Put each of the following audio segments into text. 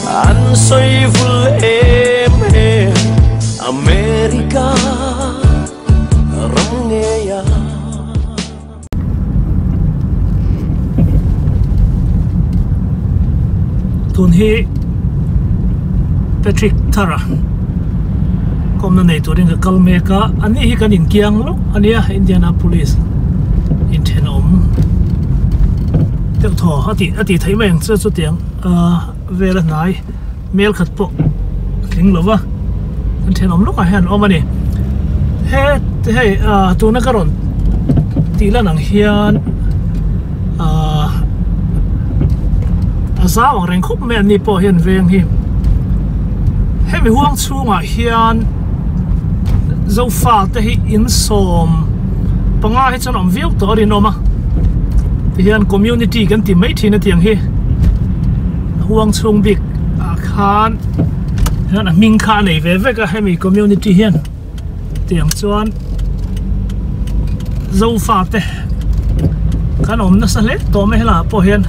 An sawi vul em em America ram ngei a. Tun hi Patrick Thara kawmna nei turin ka kal mek a, a ni hi kan inkiang lawk a nia Indianapolis inthenawm deuh thaw a tih a tih theih mai ang chu chutiang ahh vel a hnai mel khat pawh a tling lo va an thenawm lawkah hian an awm a ni he hei ahh tuna ka rawn tih lan ang hian ahh a zau ang reng khawp mai an ni pawh hian veng hi hemi huang chhungah hian zofa te hi insawm panga hi chuan awm viau tawh a rinawm a tihian community kan ti mai thin a tiang hi huang chhung bik ah khan hian a hming kha a nei ve vek a hemi community hian tiang chuan zofa te kan awm nasa hle tawh mai helaiah pawh hian.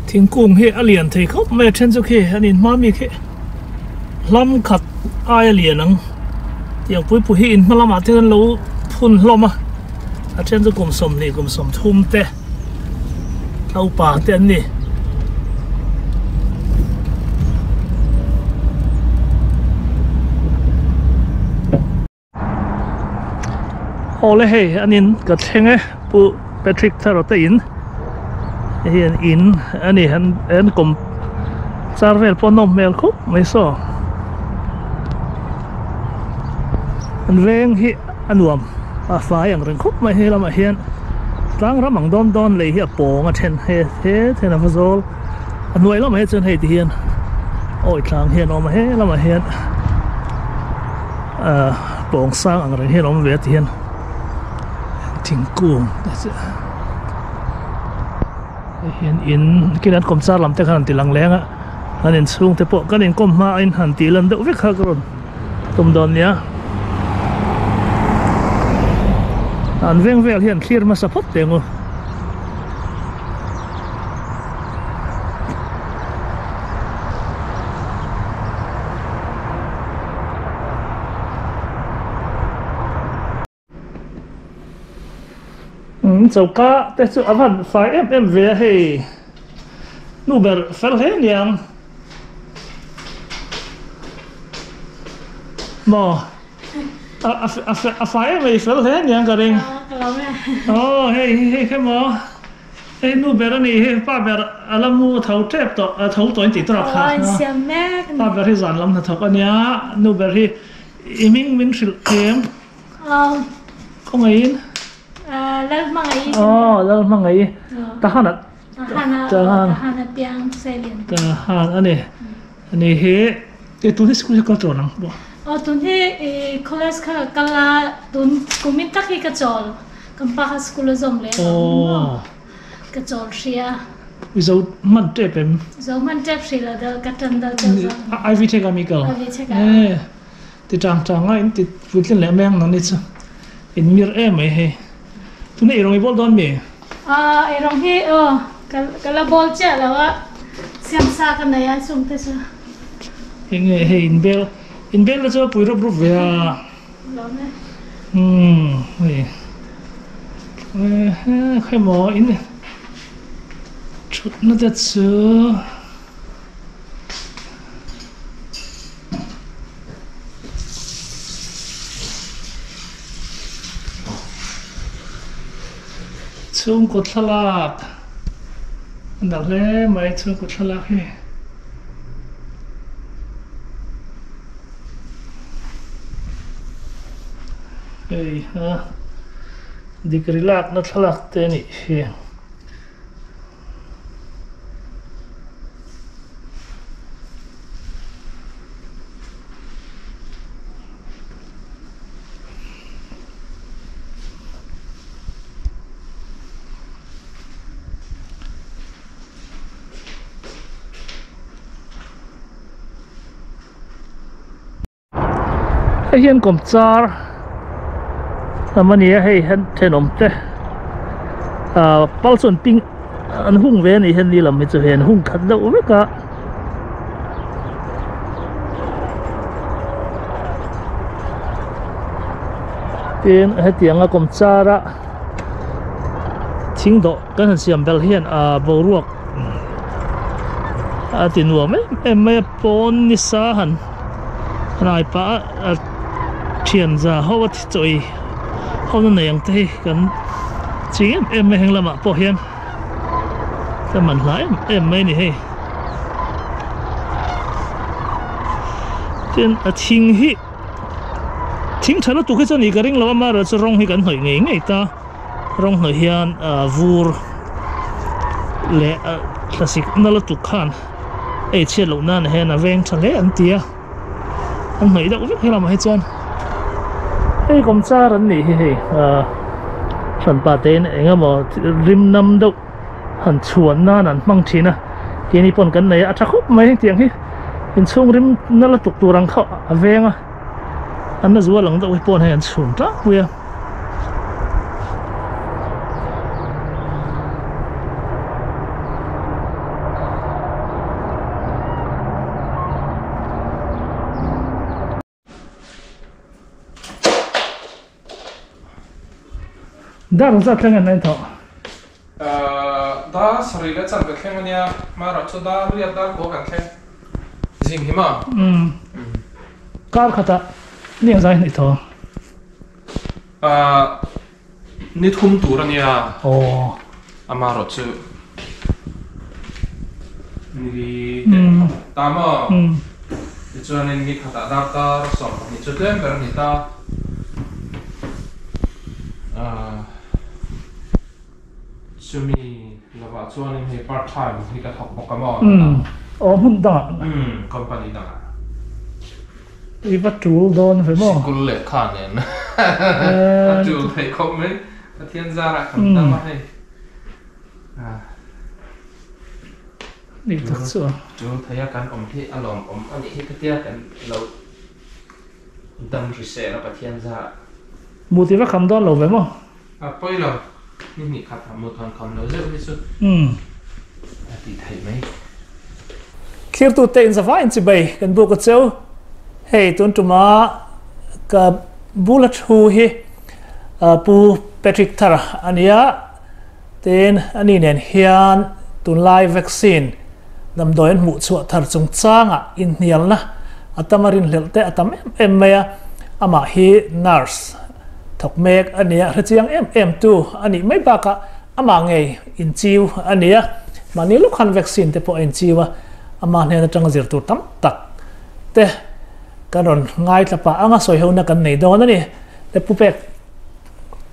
Thingkung hi a lian thei khawp mai a then chu khi an inhma mi khi hlam khat aia lian ang tiang pui pui hi inhma lamah te an lo phun hlawm a a then chu kum 20 kum 30 te a upa te an ni. Awle hei an in ka thleng e Pu Patrick Tharo te in hei hi an in a ni an an kawm char vel pawh a nawm hmel khawp mai saw an veng hi a nuam a fai ang reng khawp mai he lamah hian tlang ram ang dawn dawn lei hi a pawng a then he he then a va zawl a hnuai lamah hi chuan hei ti hian awi tlang hian a awm a he lamah hian. Ahh pawng sang ang reng hian a awm ve a ti hian thingkung te chu hei hian in khian kawm char lam te khan an ti lang leng a an inchhung te pawh kan inkawm hma a in han tih lan deuh vek kha ka rawn tum dawn nia an veng vel hian thlir hmasa phawt teh ang u. Umm choka te chu a van fai em em ve a hei nu ber fel hle niang maw a a a fai em mai fel hle niang ka ring aw hei hei kha maw. Hei nu ber a nih hi, pa ber a la mu a tho tep tawh, a tho tawh in tih tur a kha. Pa ber hi zan lam hnathawk a nia, nu ber hi i hming min hrilh em? Khawngaihin? Lalhmangaih. Aw Lalhmangaih. Tahan a. Tahan a, Tahan a piang Selian. Tahan a ni. Ani hi e tun hi school hi kal tawh ang pawh. Aw tun hi i college kha ka kal a tun kumin tak hi ka chawl kan pa kha school a zawm leh a maw ka chawl hria. I zo hman tep em? Zo hman tep hrih lo deuh ka tan deuh deuh zawk. Ivy Tech a mi kal? Ivy Tech a. E ti tang tang a in ti puitlin leh mai ang nang ni chu in mir em mai hei. Tuna ei rawng i bawl dawn mi? Aw ei rawng hi aw ka la bawl chiah lo a, siam sa ka nei a chung te chu. Enge hei in bel, in bel te chu a pui rup rup ve a. Lawm e. Umm hei hei maw in thutna te chu. Chhungkaw thlalak a nalh hle mai chhungkaw thlalak hi. Hei ha degree lakna thlalak te a nih hi. Hei hian kawmchar lam a ni a hei hian thenawm te ah pal chu an ping an hung ve a nih hian ni lam hi chu hei an hung khat deuh vek a. Tin hetianga kawmchar a thing dawh kan han siam belh hian ah boruak a ti nuam em em mai a pawn nisa han rai pah a thian za ho a chawi ho na nei ang te hi kan ching em em mai heng lamah pawh hian ka man hla em em mai a ni hei tin a thing hi thing tha lutuk hi chu a nih ka ring lo a amaherawhchu rawng hi kan hnawih ngei ngei ta. Rawng hnawih hian vur leh thlasik na lutuk khan ei chhiat loh nan hian a veng tha hle an ti a, an hnawih deuh vek helamah hi chuan hei kawmchar an nih hi hei hranpa tein eng emaw rim nam deuh han chhuan nan an hmang thin a keini pawn kan nei a a tha khawp mai hetiang hi inchhung rim na lutuk tur ang kha a veng a an la zual ang deuh hi pawn hei an chhun tlangpui a. Dar zat thleng an en thawh. Dar sarih leh chan ka thleng ania, hmarah chu dar riat dar kua kan thleng zing hi maw? Umm. Kar khatah ni ang zai hnih thaw. Ni thum tur ania. Aw. Amaherawh chu ni teh ta maw? Tichuanin ni khatah darkar 12 chu tlem ber a ni ta. Chumi lovah chuanin hei part time hi ka thawk bawk a maw? Umm aw hmun dangah. Umm company dangah. I va tul dawn ve maw? Sikul lehkha nen a tul theih khawp mai. Pathian zarah kan dam a hei. Ni tak chu a. Tul thei a kan awm hi a lawmawm a nih hi ka tia kan lo dam hrisel a Pathian zarah. Mut i va kham dawn lo ve maw? A pawi lo, ni hnih khat a mut han kham lo zeuh hi chu a tih theih mai. Thirtute in zavai in chibei kan buk a cheu. Hei tun tuma ka bula thu hi Pu Patrick Thara a nia. Tin, ani nen hian tunlai vaccine damdawi an hmuh chhuah thar chungchangah inhnialna a tam a rinhlelh te a tam em em mai a, amah hi nurse thawk mek a nia, hrechiang em em tu a nih mai bakah amah ngei inchiu a ni a, mahni lawk khan vaccine te pawh a inchiu a, amah hnen atanga zir tur tam tak te kan rawn ngaithla pah anga sawihona kan nei dawn a ni. Le Pu Pek.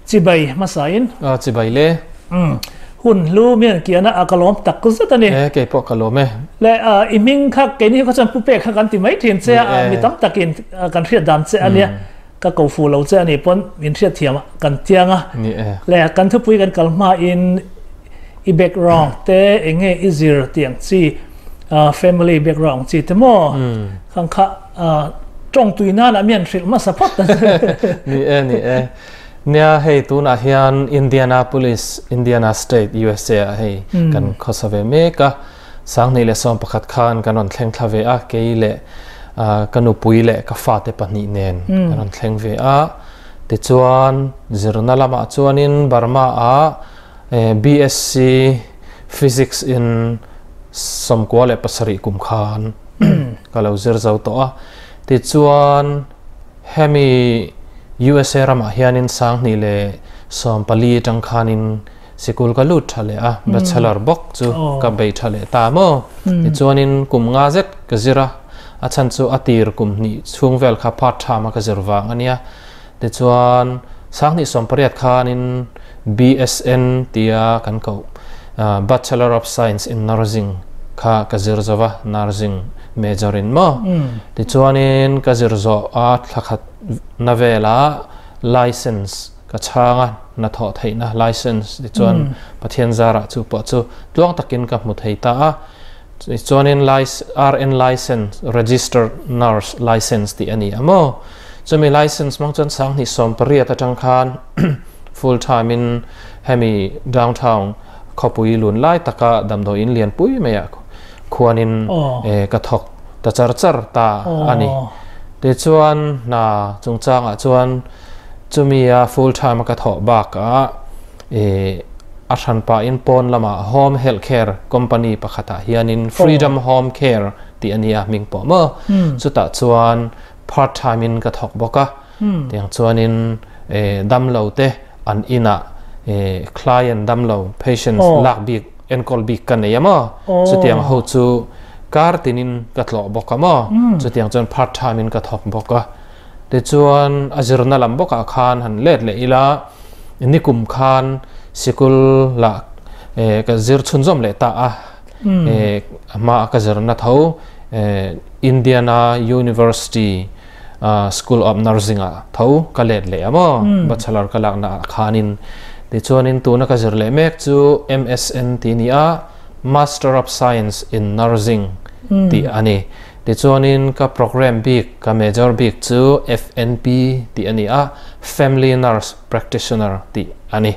Chibai hmasa in. A chibai le. Umm hun hlu mian kian a ka lawm tak zet a ni. E kei pawh ka lawm e. Le i hming kha keini kha chuan pu pek kha kan ti mai thin che a mi tam takin kan hriat dan che a nia ka ko fu lo che a ni pawn min hriat thiam a kan tiang a. Ni e. Le kan thupui kan kal hma in i background te eng nge i zir tih ang chi family background chi te maw khang kha Tawng tui nana mian hrilh hmasa phawt a. Ni e, ni e. Nia hei tunah hian Indianapolis, Indiana State, USA ah hei kan khawsa ve mek a. Sanghnih leh 11 khan kan rawn thleng thla ve a, kei leh ka nupui leh ka fate pahnih nen kan rawn thleng ve a. Tichuan zirna lamah chuanin Burma ah BSc Physics in 97 kum khan ka lo zir zo tawh a. Tichuan hemi USA ramah hianin 2014 atang khanin sikul ka lut tha leh a, bachelor bawk chu ka bei tha leh ta maw. Tichuanin kum nga zet ka zir a, a chhan chu a tir kum hnih chhung vel kha part time a ka zir vang a nia. Tichuan, 2018 khanin BSN tia kan koh Bachelor of Science in Nursing kha ka zir zo va, Nursing major in maw. Tichuanin ka zir zawh a thla khat na velah license ka chhang a, hnathawh theihna license tichuan Pathian zarah chu pawh chu tluang takin ka hmu thei ta a. Tichuanin RN license, Registered Nurse license tih a ni a maw. Chumi license mang chuan 2018 atang khan full time in hemi downtown khawpui lun lai taka damdawi in lian pui mai ah khuanin ka thawk ta char char ta a ni. Tichuan hna chungchangah chuan chumi a full time a ka thawh bakah a hranpahin pawn lamah home health care company pakhatah hianin Freedom Home Care tih a nia hming pawh maw chutah chuan part time in ka thawk bawk a tiang chuanin damlo te an inah client damlo patients lak bik enkawl bik ka nei a maw chutiang ho chu kar tinin ka tlawh bawk a maw chutiang chuan part time in ka thawk bawk a tichuan a zirna lam bawkah khan han let leh ila nikum khan sikul lah ka zir chhunzawm leh ta a a hma a ka zirna tho Indiana University School of Nursing ah tho ka let leh a maw bachelor ka lakna ah khanin tichuanin tuna ka zir leh mek chu MSN tih a ni a Master of Science in Nursing tih a ni tichuanin ka program bik ka major bik chu FNP tih a ni a Family Nurse Practitioner tih a ni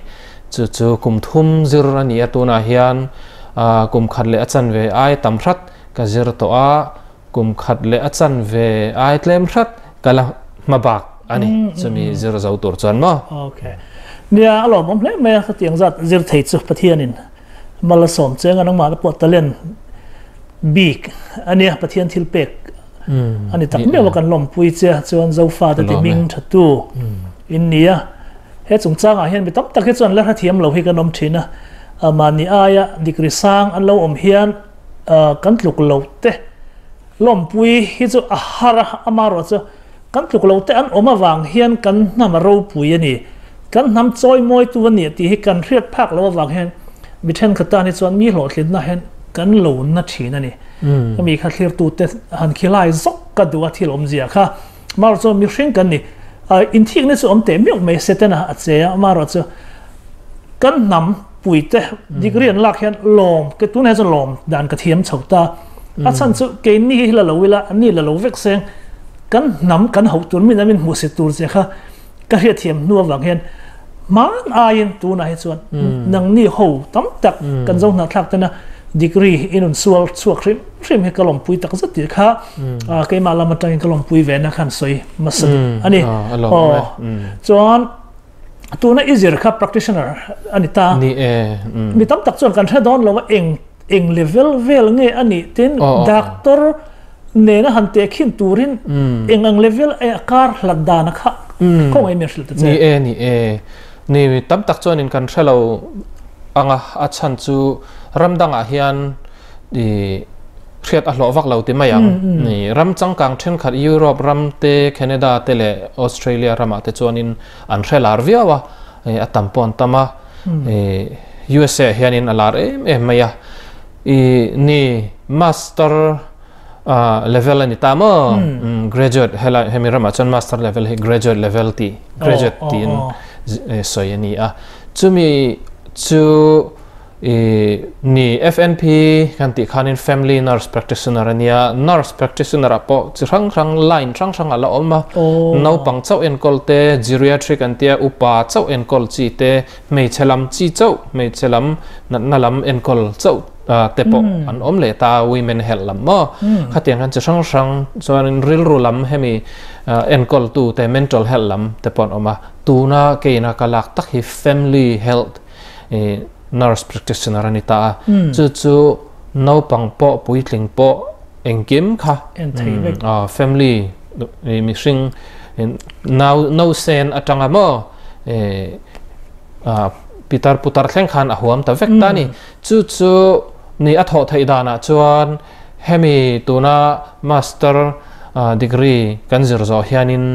chu chu kum thum zir a ni a tunah hian kum khat leh a chanve ai tam hrat ka zir tawh a Kum khat leh a chanve ai tlem hrat ka la hma bak a ni. Chumi zir zo tur chuan maw? Ok. Nia, a lawmawm hle mai a, khatiang zat zir thei chu Pathianin mal a sawm cheng a, nangmah te pawh talent bik a nia, Pathian thil pek a ni tak miau a, kan lawmpui che a, chuan Zofa te ti hming tha tu in ni a. He chungchangah hian mi tam tak hi chuan la hrethiam lo hi kan awm thin a, mahni aia degree sang an lo awm hian Kan tluk lo te lawmpui hi chu a har a, amaherawh chu kan tluk lo te an awm avang hian kan hnam a ropui a ni, kan hnam chawimawitu a ni tih hi kan hriat phak loh avang hian mi thenkhat tan hi chuan mi hlawhtlinna hian kan lo na thin a ni. Ka mi kha thlirtute han khilai zawk ka duh a thil awmzia kha. Amaherawh chu mihring kan ni, inthikna chu awm teh meuh mai Setana a che a, amaherawh chu kan hnam puite degree an lak hian lawm ke tunah hian chuan lawm dan ka thiam chho ta a chhan chu keini hi la lo ila an ni la lo vek seng kan hnam kan hauh tur min amin hmuh sit tur che kha ka hriat thiam hnu avang hian hman aiin tunah hi chuan nangni ho tam tak kan zo hna thlak tena degree in un sual chhuak hrim hrim hi ka lawmpui tak zet tih kha keimah lam atangin ka lawmpui ve na khan sawi hmasa ani aw chuan Tuna i zir kha practitioner a ni ta. Ni e. Mi tam tak chuan kan hre dawn lo a eng eng level vel nge a nih tin doctor nena han teh khin turin eng ang level a kar hlat dan a kha khawngaih min hrilh ta che. Ni e ni e. Ni mi tam tak chuanin kan hre lo anga a chhan chu ram dangah hian i hriat a hlawh vak lo ti mai ang. Ni ram changkang thenkhat Europe ram te, Canada te leh Australia ramah te chuanin an hre lar viau a, a tam pawh an tam a. USA ah hianin a lar em em mai a. I ni master level a ni ta maw? Graduate helai hemi ramah chuan master level hi graduate level tih graduate tiin sawi a ni a. Chumi chu I ni FNP kan tih khanin Family Nurse Practitioner a nia, Nurse Practitioner ah pawh chi hrang hrang line hrang hrang a la awm a, naupang chauh enkawl te, Geriatric an tia, upa chauh enkawl chi te, hmeichhe lam chi chauh, hmeichhe lam natna lam enkawl chauh te pawh an awm leh ta, Women Health lam maw? Khatiang khan chi hrang hrang chuanin rilru lam hemi enkawl tu te, Mental Health lam te pawh an awm a, tuna keina ka lak tak hi Family Health nurse practitioner a ni ta a, chu chu naupang pawh puitling pawh engkim kha family mihring nau nausen atanga maw pitar putar thleng khan a huam ta vek ta a ni. Chu chu ni a thawh theih danah chuan hemi tuna master degree kan zir zawh hianin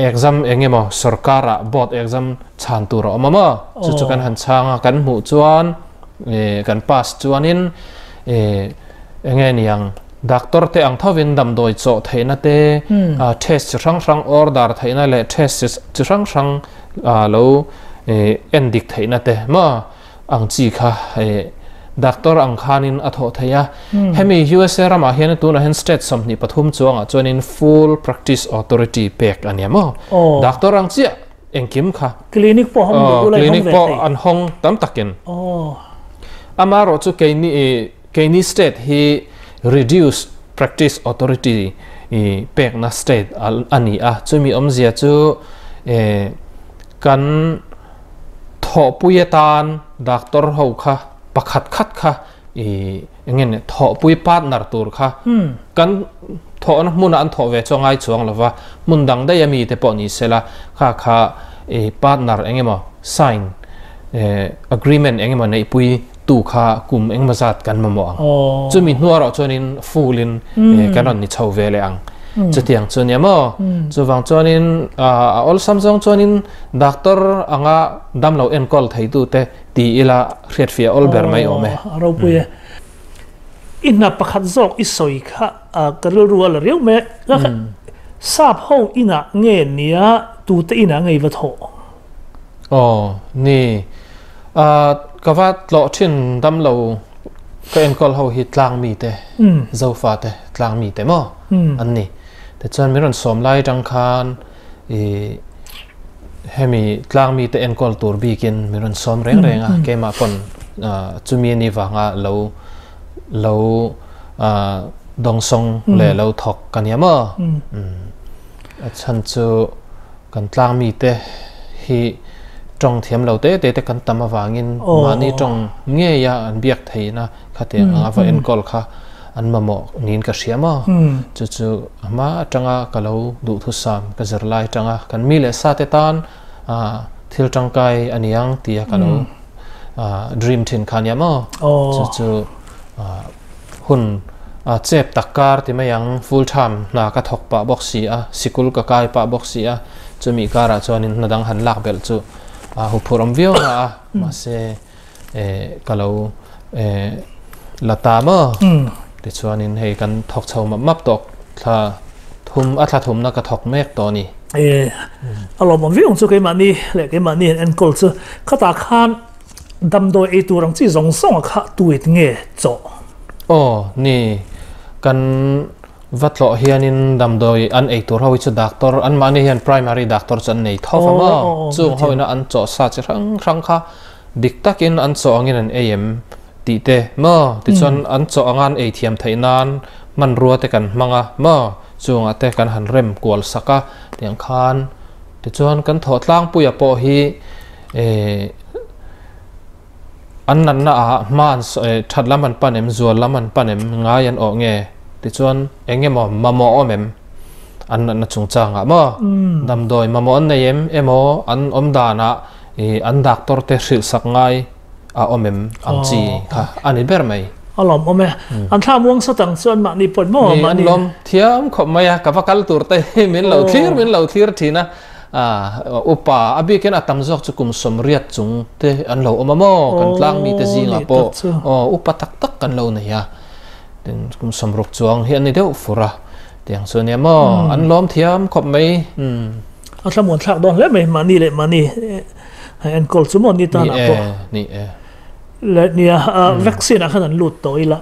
Exam eng emaw sorkar ah board exam chhan tur a awm a maw? Chu chu kan han chhang a, kan hmuh chuan kan pass chuanin eng nge niang doctor te ang thovin damdawi chawh theihna te, test chi hrang hrang order theihna leh test chi hrang hrang lo en dik theihna te maw ang chi kha. Doctor ang khanin a thawh theih a. Hemi USA ramah hian tunah hian state 23 chuangah chuanin full practice authority pek a nia maw? Doctor ang chiah engkim kha. Clinic pawh hawng duh ula i hawng ve thei. Clinic pawh an hawng tam takin. Amaherawh chu keini keini state hi reduced practice authority pekna state a ni a. Chumi awmzia chu kan thawhpui atan doctor ho kha pakhat khat kha i eng nge thawhpui partner tur kha kan thawhna hmuna an thawh ve chu a ngai chuang lova hmun dang daih a mi te pawh ni sela kha kha i partner eng emaw sign agreement eng emaw neihpui tu kha kum engemaw zat kan mamawh ang chumi hnuah erawh chuanin full in kan rawn ni chho ve leh ang chutiang chu nia maw chuvang chuanin a awlsam zawng chuanin doctor anga damlo enkawl theitute Ti ila hriatfiah awl ber mai awm e. A ropui e. I hna pakhat zawk i sawi kha ka rilru a la riau mai a. Sap ho inah nge nia tute inah nge i va thawh? Aw ni. Ka va tlawh thin dam lo ka enkawl ho hi tlang mite, Zofa te tlang mite maw an ni. Tichuan min rawn sawm lai atang khan i Hemi tlang mite enkawl tur bikin min rawn sawm reng reng a, keimah pawn chumi ani vanga lo lo dawngsawng leh lo thawk ka nia maw? A chhan chu kan tlang mite hi tawng thiam lo te te te kan tam avangin mahni tawng ngeia an biak theihna khatiang anga va enkawl kha an mamawh niin ka hria maw? Chu chu a hma atanga ka lo duhthusam ka zir lai atanga kan mi leh sa te tan thil tangkai a niang tia ka lo dream thin kha nia maw? Chu chu hun chep tak kar ti mai ang full time hna ka thawk pah bawk si a, sikul ka kai pah bawk si a, chumi karah chuanin hna dang han lak belh chu huphurh awm viau na a, mahse ka lo la ta maw tichuanin hei kan thawk chho map map tawk thla thum a thla thumna ka thawk mek tawh a ni. A lawmawm viau ang chu keimahni leh keimahni an enkawl chu khatah khan damdawi ei tur ang chi zawng zawng a kha tuit nge chawh? Aw ni kan va tlawh hianin damdawi an ei tur ho hi chu doctor anmahni hian primary doctor chu an nei tho va maw chung ho ina an chawh sa chi hrang hrang kha Dik takin an chaw angin an ei em tih te maw? Tichuan an chaw anga an ei thiam theih nan hmanrua te kan hmang a maw? Chungah te kan han rem kual sak a tiang khan tichuan kan thawh tlangpuia pawh hi eh an natna ah hma an that lam an pan em zual lam an pan em ngai an awh nge tichuan eng emaw mamawh awm em an natna chungchangah maw? Damdawi mamawh an nei em emaw an awm danah I an doctor te hrilh sak ngai a awm em ang chi kha a ni ber mai. A lawm awm e. An thla muang sat ang chuan mahni pawhin maw mahni. Ni an lawm thiam khawp mai a, ka va kal tur te hi min lo thlir min lo thlir thin a, upa a bikin a tam zawk chu kum sawmriat chung te an lo awm a maw kan tlang mite zingah pawh aw upa tak tak kan lo nei a, tin kum sawmruk chuang hi an ni deuh fur a, tiang chu ania maw an lawm thiam khawp mai. A thlamuan thlak dawn hle mai mahni leh mahni enkawl chu maw ni tan ah pawh. Ni e. Le nia vaccine ah khan an lut tawh ila.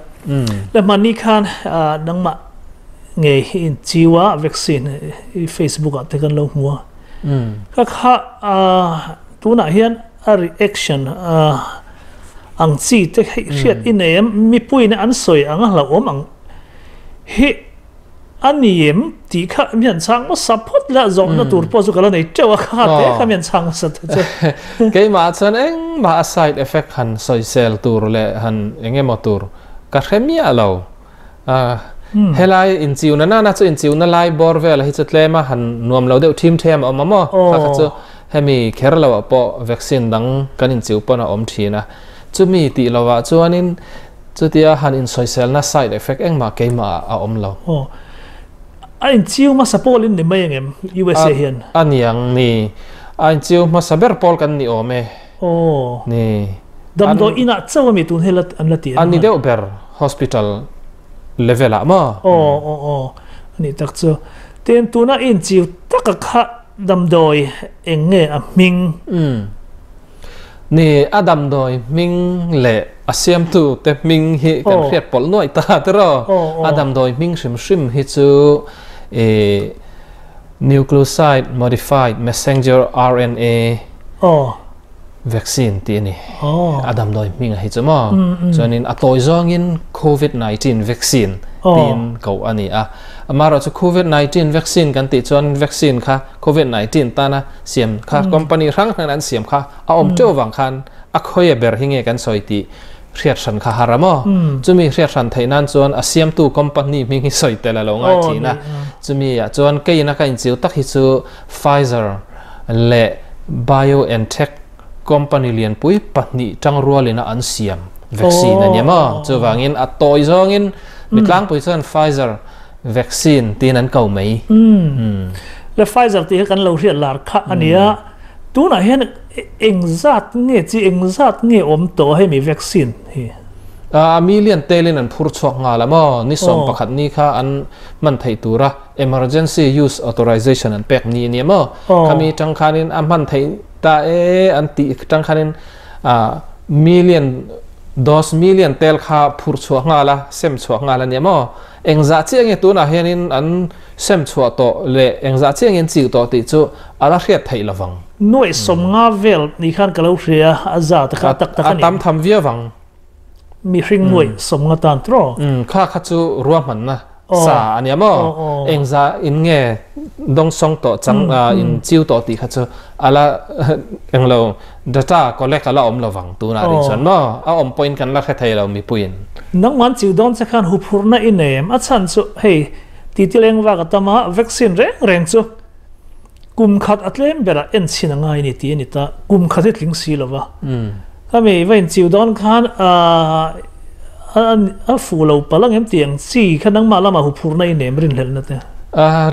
Le mahni khan nangmah nge hi in chiu a vaccine i Facebook ah te kan lo hmu a. Ka kha tunah hian a reaction ang chi te hriat i nei em mipuiin an sawi ang a hlauhawm ang hi A ni em? Tih kha mi han chhang hmasa phawt la, zawhna tur pawh chu ka la nei teuh a, kha te kha mi han chhang hmasa ta che. Keimah chuan engmah a side effect han sawisel tur leh han eng emaw tur ka hre miah lo. Helai inchiuna nana chu inchiuna lai bawr vel hi chu tlem a han nuam lo deuh thim them a awm a maw? Kha kha chu hemi kher lo ah pawh vaccine dang kan inchiu pawn a awm thin a. Chumi tih lovah chuanin Chutia han insawiselna side effect engmah keimah ah a awm lo. Aw. A inchiu hmasa pawl in ni mai angem USA hian? A niang ni. A inchiu hmasa ber pawl kan ni awm e. Aw. Ni. Damdawi inah chauh ami tun hi an la ti em? A ni deuh ber hospital level ah maw? Aw aw aw. A nih tak chu. Tin tuna i inchiu taka kha damdawi eng nge a hming? Umm. Ni a damdawi hming leh a siamtu te hming hi kan hriat pawlh nuaih ta tiraw? A damdawi hming hrim hrim hi chu i Nucleoside Modified Messenger RNA Vaccine tih a ni. A damdawi hming a hi chu maw? Chuanin a tawi zawngin Covid 19 Vaccine tiin koh a ni a. Amaherawhchu Covid 19 Vaccine kan tih chuan vaccine kha Covid 19 tana siam kha company hrang hrangin an siam kha a awm teuh vang khan a khawia ber hi nge kan sawi tih hriat hran kha har a maw? Chumi hriat hran theih nan chuan a siamtu company hming hi sawi tel a lo ngai thin a. Chumi ah chuan keiin a ka inchiu tak hi chu Pfizer leh BioNTech company lianpui pahnih tangrualin a an siam vaccine a ni maw? Chuvangin a tawi zawngin mi tlangpui chuan Pfizer vaccine tiin an ko mai. Le Pfizer tih hi kan lo hriat lar kha a nia. Tunah hian engzat nge chi engzat nge awm tawh hemi vaccine hi? A million telin an phur chhuak nghal a maw? Ni 11 ni kha an hman theih tura emergency use authorization an pek ni a nia maw? Khami tang khanin a hman theih ta e an tih tang khanin million dose million tel kha phur chhuah nghal a, sem chhuah nghal a nia maw? Engzah chiah nge tunah hianin an sem chhuah tawh leh engzah chiah nge an chih tawh tih chu a la hriat theih lovang. Nuaih 50 vel ni khan ka lo hria a, a zat kha a tak tak a ni. A tam tham viau vang. Mihring nuaih 50 tan tawh. Kha kha chu ruahmanna sa a nia maw? Engzah in nge dawngsawng tawh chang in chiu tawh tih kha chu a la englo data collect a la awm lovang tunah rih chuan maw? A awm pawhin kan la hre thei lo mipuiin. Nangman chiu dawn che khan huphurhna i nei em? A chhan chu hei titi leng vak a tam a, vaccine reng reng chu kum khat a tlem berah en chhin a ngai a ni tih a ni ta, kum khat hi tling si lo va. Khami va in chiu dawn khan a fuh lo palh ang em tih ang chi kha nangmah lamah huphurhna i nei em rinhlelhna te?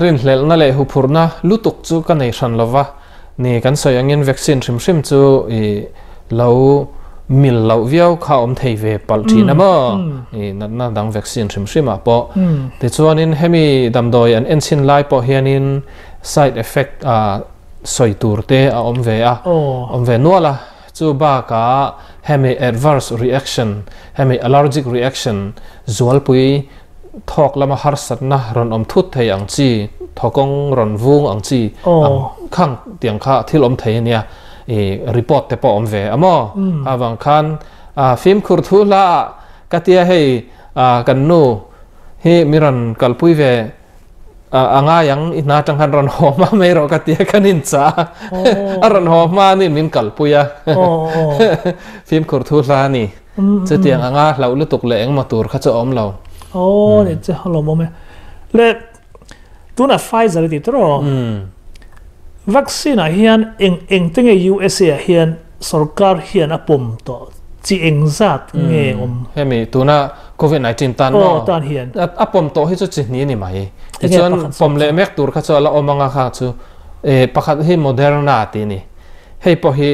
Rinhlelhna leh huphurhna lutuk chu ka nei hran lo va. Ni, kan sawi angin vaccine hrim hrim chu i lo mil loh viau kha awm thei ve palh thin a maw? I natna dang vaccine hrim hrim ah pawh. Tichuanin hemi damdawi an enchhin lai pawh hianin side effect sawi tur te a awm ve a, awm ve nual a. Chu bakah hemi adverse reaction, hemi allergic reaction zualpui thawk lama harsatna rawn awm thut thei ang chi, thawkawng rawn vung ang chi ang khang tiang kha thil awm thei a nia, i report te pawh awm ve a maw? Avang khan fimkhur thu hla ah ka tia hei kan nu hi mi rawn kalpui ve a ngai ang i hna atang khan rawn haw hma mai rawh ka tia kan inchah a, a rawn haw hma anin min kalpui a, fimkhur thu hla a ni. Chutiang anga hlauh lutuk leh engmaw tur kha chu a awm lo. Aw ni che a lawm awm e. Le tunah Pfizer i ti tawh vaccine ah hian eng eng te nge USA ah hian sorkar hian a pawm tawh chi eng zat nge awm? Hemi tuna Covid 19 tan maw? Aw tan hian. A pawm tawh hi chu chi hnih a ni mai. Tichuan pawm leh mek tur kha chu a la awm anga kha chu pakhat hi Moderna tih a ni. Hei pawh hi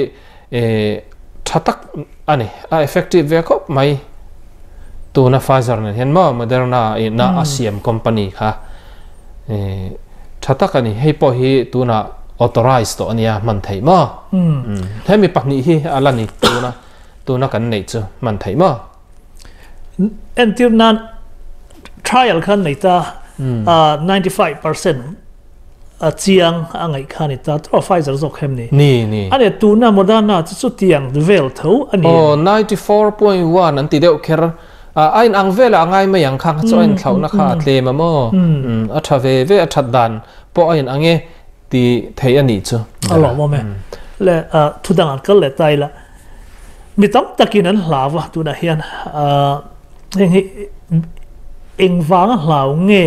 tha tak a ni. A effective ve khawp mai. Tuna Pfizer nen hian maw Moderna ina a siam company kha tha tak a ni. Hei pawh hi tuna authorized tawh a nia hman theih maw? Hemi pahnih hi a la ni tuna tuna kan neih chu hman theih maw? Entir nan trial khan nei ta 95% a chiang a ngaih kha ni ta tawh Pfizer zawk hem ni. Ni ni. Ane tuna Moderna chu chu tiang vel tho a ni. Aw 94.1 an ti deuh kher a in ang vel a ngai mai ang kha chu a in thlauhna kha a tlem a maw. A tha ve ve a that dan pawh a in ang e ti thei a nih chu. A lawmawm e. Le thu dang an kal leh ta ila. Mi tam takin an hlau a tunah hian heng hi engvanga hlau nge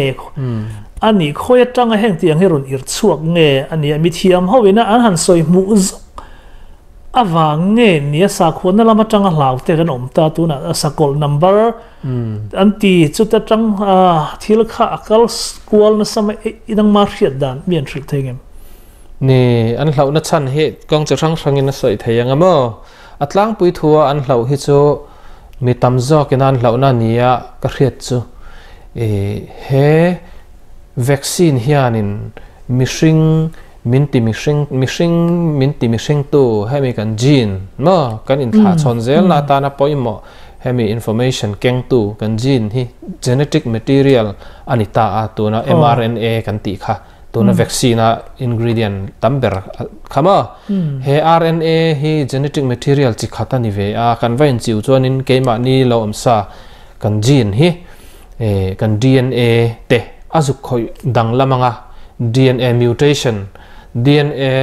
a nih khawi atanga heng tiang hi rawn ir chhuak nge a nia mi thiam ho ina an han sawi hmuh zawk avang nge nia sakhuana lam atanga hlau te kan awm ta tunah sakawlh number an ti chuta tang thil kha a kal kual nasa mai inangma hriat dan mi an hrilh thei ngem. Ni, an hlauhna chhan hi kawng chi hrang hrangin a sawi thei ang a maw? A tlangpui thua an hlauh hi chu mi tam zawkin an hlauhna nia ka hriat chu i he vaccine hianin mihring Min ti mihring mihring min ti mihring tu hemi kan gene maw kan inthlah chhawn zel na atana pawimawh hemi information keng tu kan gene hi genetic material a ni ta a tuna mRNA kan tih kha tuna vaccine a ingredient tam ber kha maw he RNA hi genetic material chi khat a ni ve a kan va inchiu chuanin keimahni lo awmsa kan gene hi kan DNA te a zuk khawih danglam anga DNA mutation, DNA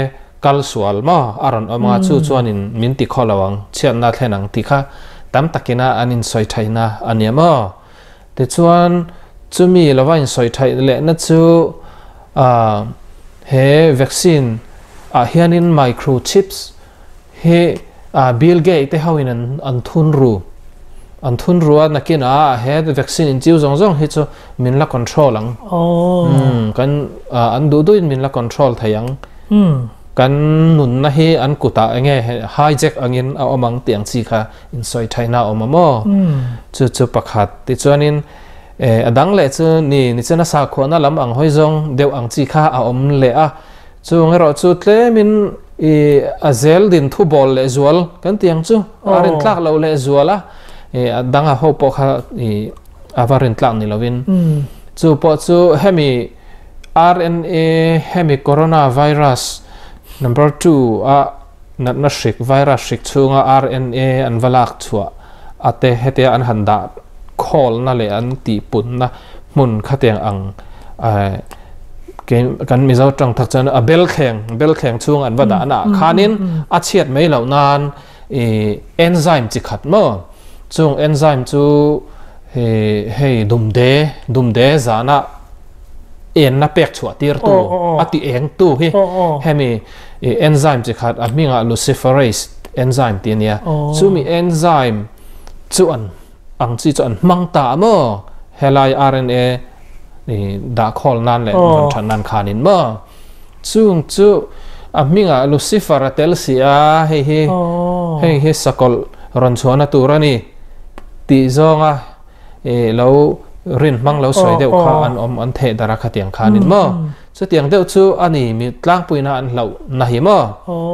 kal sual maw a rawn awm anga chu chuanin min ti khaw lo ang, chhiatna thlen ang tih kha tam takina an insawi thaihna a nia maw. Tichuan chumi lova insawi thaih lehna chu he vaccine ah hianin microchips Hi Bill Gates te ho in an thun ru an thun ru a nakin a he vaccine in chiu zawng zawng hi chu min la control ang kan an duh duh in min la control thei ang kan nunna hi an kutah enge hijack angin a awm ang tih ang chi kha in sawi thaihna a awm a maw chu chu pakhat tichuanin a dang leh chu ni nichina sakhuana lam ang hawi zawng deuh ang chi kha a awm leh a Chung erawh chu tlemin i a zel din thu bawl leh zual kan ti ang chu a rin tlak loh leh zual a, i a dang a ho pawh kha i a va rin tlak ni lovin chu pawh chu hemi RNA hemi coronavirus number 2 a natna hrik virus hrik chhunga RNA an va lak chhuah a te hetia an han dah khawlna leh an tihpunna hmun khatiang ang kan Mizo tang tak chuan a bel thleng bel thleng chhung an va dah na khanin a chhiat mai loh nan i enzyme chi khat maw chung enzyme chu hei dumde dumde zana enna pek chhuah tir tu a ti eng tu hi hemi enzyme chi khat a hmingah luciferase enzyme ti ania chumi enzyme chu an ang chi chu an hmang ta a maw helai RNA dah khawl nan leh rawn that nan khanin maw chung chu a hmingah Lucifer a tel si a hei hi hei hi sakawlh rawn chhuahna tur a ni tih zawnga lo rin hmang lo sawi deuh kha an awm an theh darh a khatiang khanin maw chutiang deuh chu a ni mi tlangpuina an hlauh na hi maw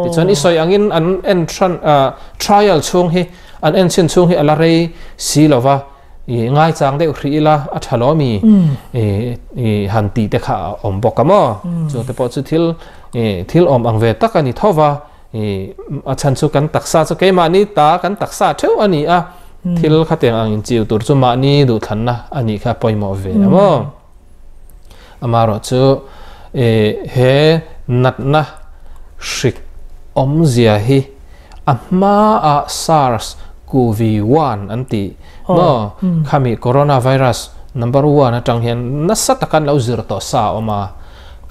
tichuan i sawi angin an en trial chhung hi An en chhin chhung hi a la rei si lo va, i ngaichang deuh hrih ila a tha lo mi i han tih te kha a awm bawk a maw? Chu te pawh chu thil thil awm ang ve tak a ni tho va, i a chhan chu kan taksa chu keimahni ta kan taksa theuh a ni a, thil khatiang ang inchiu tur chu mahni duhthlanna a nih kha pawimawh ve a maw? Amaherawh chu he natna hrik awmzia hi a hmaah SARS CoV 1 an tih maw khami coronavirus number 1 atang hian nasa taka an lo zir tawh sa a awm a,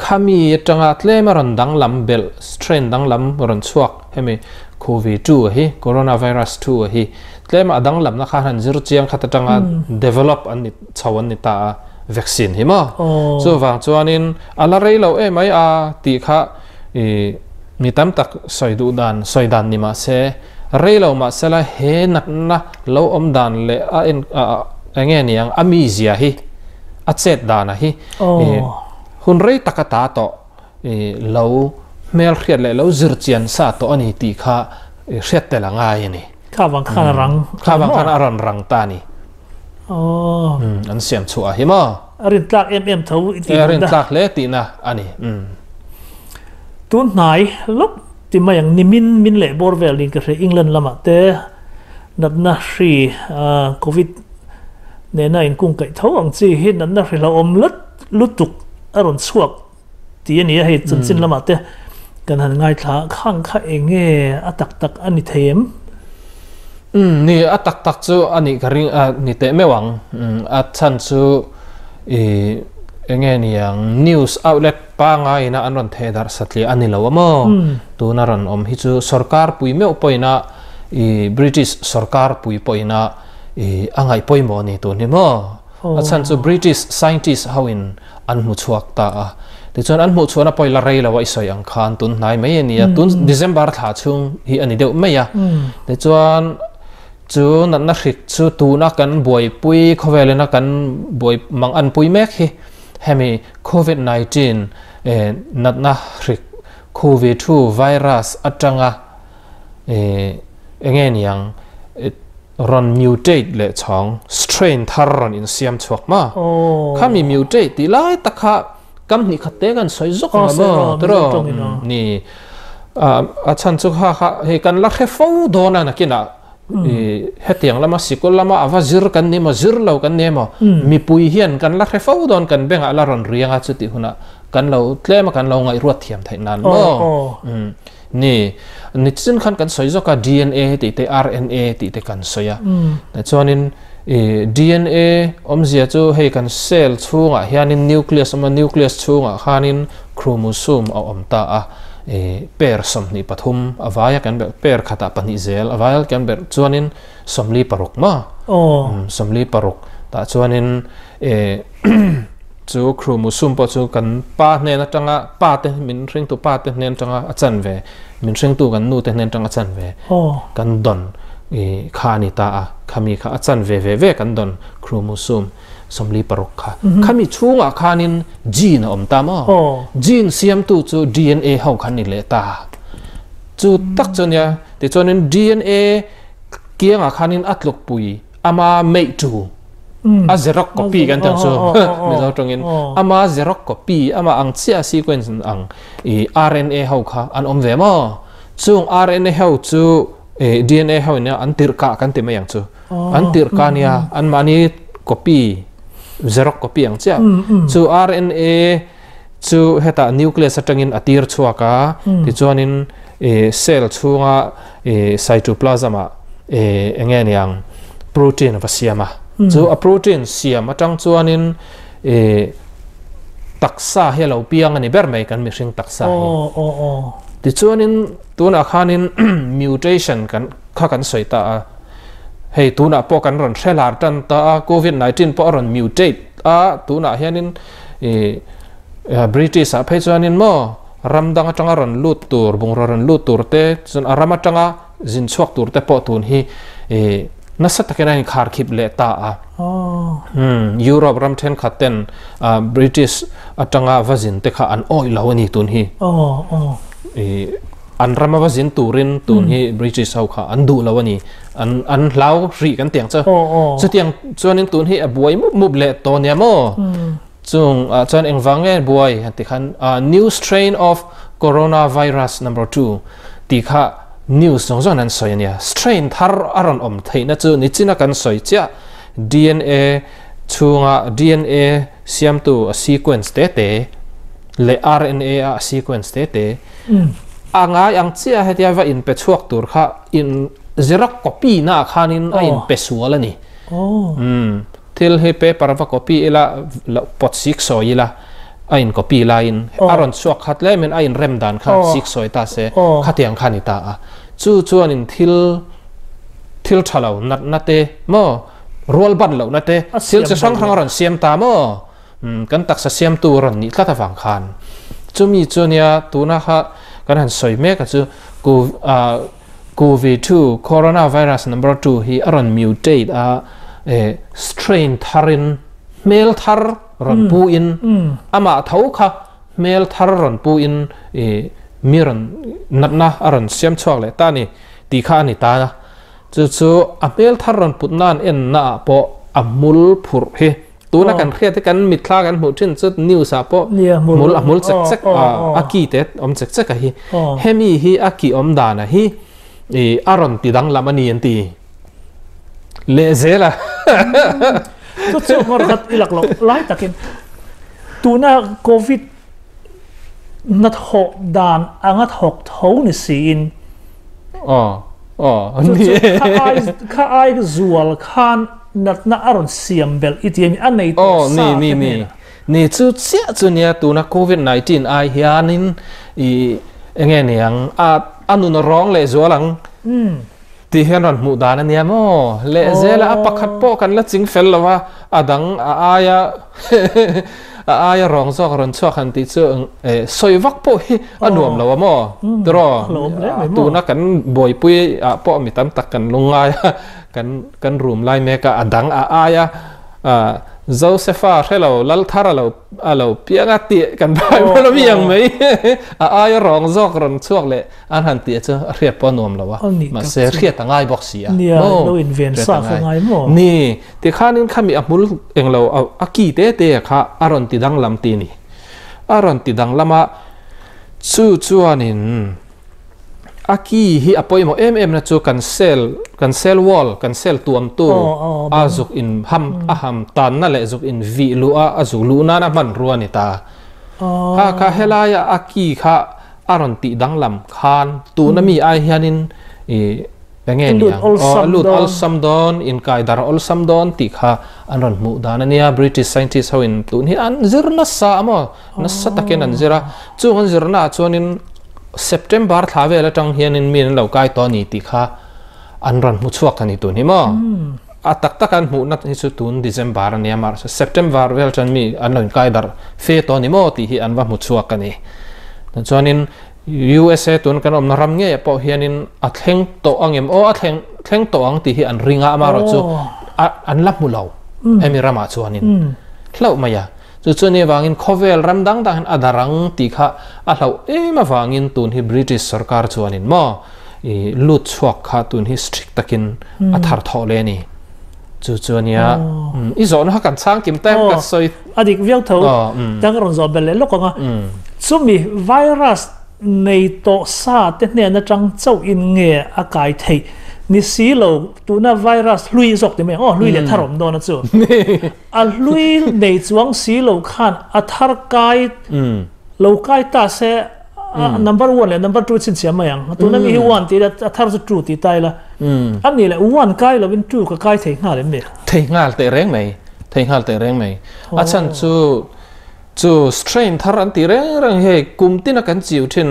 khami atanga tlem a rawn danglam belh strain danglam rawn chhuak hemi CoV 2 hi coronavirus 2 hi tlem a danglamna khan han zir chiang khat atanga develop an ni chho an ni ta a vaccine hi maw chuvang chuanin a la rei lo em mai a tih kha i mi tam tak sawi duh dan sawi dan ni mahse rei lo mahsela he natna lo awm dan leh a en enge niang a mizia hi a chet dana hi i hun rei taka ta tawh i lo hmel hriat leh lo zir chian sa tawh a ni tih kha hriat tel a ngai a ni. Kha vang khan a rang. Kha vang khan a rawn rang ta a ni. Aww. An siam chhuah hi maw? A rin tlak em em tho i tih A rin tlak hle tihna a ni. Tun hnai lawk ti mai ang nimin min leh bawr vel niin ka hria England lamah te natna hri Covid nena inkungkaih tho ang chi hi natna hri hlauhawm lutuk a rawn chhuak tih a ni a, hei chanchin lamah te kan han ngaithla a, khang kha eng nge a tak tak a ni thei em? Umm ni, a tak tak chu a nih ka ring a ni teh meuh ang, a chhan chu i eng nge niang news outlet pangaina an rawn theh darh satliah a ni lo a maw? Tuna rawn awm hi chu sorkar pui meuh pawhin a i British sorkar pui pawhin a i a ngaih pawimawh a ni tun hi maw? A chhan chu British scientist ho in an hmu chhuak ta a. Tichuan an hmuh chhuahna pawh i la rei lo a i sawi ang khan tun hnai mai a ni a, tun December thla chhung hi a ni deuh mai a. Tichuan chu natna hrik chu tuna kan buaipui khawvelina kan buai mang anpui mek hi hemi Covid 19 natna hrik COVID 2 virus atanga enge niang ron mutate le chong strain thar ron in siam chuak ma khami mutate ti lai takha kam ni khatte kan soi zok ma mo tro ni a chan chu kha kha he kan la khe fo dona na kina hetiang lama sikul lama awa zir kan ni ma zir lo kan ne ma mi pui hian kan la khe fo don kan benga la ron rianga chu ti huna kan lo tlema kan lo ngai ruat thiam thai nan mo ni ni chin khan kan soi zoka DNA ti te RNA ti te kan soya ta chuanin DNA omzia chu hei kan cell chunga hianin nucleus ama nucleus chunga khanin chromosome a om ta a per somni pathum awaya kan ber per khata pani zel awaya kan ber chuanin somli paruk ma somli paruk ta chuanin chu chromosome pa chu kan pa hnen atanga pa te min ring tu pa te hnen atanga a chan ve min ring tu kan nu te hnen atanga chan ve kan don kha ni ta a khami kha a chan ve ve ve kan don chromosome somli paruk kha khami chunga khanin gene om ta ma gene siam tu chu DNA ho khan ni le ta chu tak chunya ti chuanin DNA kianga khanin atluk pui ama mei tu a xerox copy kan tang chu mi zo tongin ama xerox copy ama ang chia sequence ang i RNA ho kha an om ve ma chung RNA ho chu DNA ho nia an tir ka kan ti mai ang chu an tir ka nia an mani copy xerox copy ang chia chu RNA chu heta nucleus atangin atir chuaka ti chuanin cell chunga cytoplasm a enge niang protein va siama chu a protein siam atang chuanin taksa he lo piang ani ber mai kan mihring taksa hi ti chuanin tuna khanin mutation kan kha kan soita a hei tuna po kan ron hrelar tan ta COVID-19 po ron mutate a tuna hianin British a phei chuanin mo ramdang atanga ron lut tur bungra ron lut tur te chun aram atanga zin chuak tur te po tun hi nasa takena in khar khip le ta a Europe ram then khaten British atanga vazin te kha an oi lo ani tun hi an rama vazin turin tun hi British ho kha an du lo ani an an hlau ri kan tiang cha chu tiang chuanin tun hi a buai mup mup le to nia mo chung chuan engwang nge buai han ti khan new strain of coronavirus number 2 ti kha news zong zong an soi ania strain thar aron om theina chu nichina kan soi cha DNA chunga DNA siam tu a sequence te te le RNA a sequence te te anga ang chia hetia va in pe chuak tur kha in xerox copy na khanin a in pe sual ani thil he paper va copy ila pot sik soi ila a in copy la in aron chuak khat le men a in rem dan kha sik soi ta se khatiang khani ta a chu chuan in thil thil thalo nat na te mo rual ban lo na te thil chi hrang hrang ron siam ta mo kan taksa siam tu ron ni thlata wang khan chumi chunia tuna kha kan han soi mek chu ku COVID-2 coronavirus number 2 hi aron mutate a strain tharin mel thar ron pu in ama tho kha mel thar ron pu in miron natna aron siam chuak le ta ni ti kha ani ta na chu chu a mel thar ron put nan en na po amul phur hi tuna kan khia te kan mithla kan hmu thin chu news a po mul amul chek chek a ki te om chek chek a hi hemi hi a ki om dana hi aron ti dang lam ani an ti le zela chu chu ngor khat ilak lo lai takin tuna covid nat ho dan anga thok tho ni siin ni kha ai zual khan nat na aron siam bel itiami anei to sa ni ni ni chu chia chu nia tuna covid-19 ai hianin i enge niang a anun rong le zualang ti hian ron mu dan ania mo le zela a pakhat po kan la ching fel lawa adang a aya a aya rong zawk ron chuak han ti chu soi vak po hi anuam lawa mo tro tuna kan boi pui a po mi tam tak kan lungai kan kan room lai me ka adang a aya Josepha hrelo lal thar alo alo pianga ti kan Bible mi ang mai a ai rong zawk rawn chhuak leh an han tih chu a hriat pawh a nuam lo a mahse hriat a ngai bawk si a maw hriat a ngai ni tikhanin khami a hmul englo a ki te te kha a rawn ti danglam ti a ni a rawn ti danglam a chu chuanin A ki hi a pawimawh em em na chu kan cell, kan cell wall, kan cell tuamtu a zuk in ham a ham tanna leh zuk in vih luh a, a zuk luh nana hmanrua a ni ta. Kha kha helaia a ki kha a rawn tih danglam khan tuna mi ai hianin i enge ni ang aw a lut awlsam dawn, inkai dar awlsam dawn tih kha an rawn hmuh dan a nia. British scientist ho in tun hi an zir nasa a maw? Nasa takin an zir a, chung an zirnaah chuanin September thla vel atang hianin mi an lo kai tawh a ni tih kha an rawn hmu chhuak a ni tun hi maw? A tak taka an hmuhna hi chu tun December a nia mahse September vel chuan mi an lo inkai darh fe tawh a ni maw tih hi an va hmu chhuak a ni. Chuanin USA tun kan awmna ram ngeiah pawh hianin a thleng tawh angem aw a thleng thleng tawh ang tih hi an ring a amaherawhchu an la hmu lo hemi ramah chuanin hlauh mai a. Chu chu ni avangin khawvel ram dang dang hian a darang tih kha a hlauh em avangin tun hi British sorkar chuanin maw i lut chhuak kha tun hi strict takin a thar thawh leh a ni. Chu chu ania i zawhna kha kan chhang kim ta em ka sawi. A dik viau tho. Tiang ka rawn zawh belh leh lawk ang a. Chumi virus nei tawh sa te hnen atang chauh in nge a kai theih ni si lo tuna virus hlui zawk ti mai ang aw hlui leh thar awm dawn a chu. A hlui nei chuang si lo khan a thar kai lo kai ta se number one leh number two chhinchhiah mai ang. Tuna mi hi one tih ila a thar chu two tih ta ila. A nih leh one kai lovin two ka kai thei nghal em ni? Thei nghal teh reng mai, thei nghal teh reng mai. A chhan chu chu strain thar an tih reng reng hi hei kum tina kan chiu thin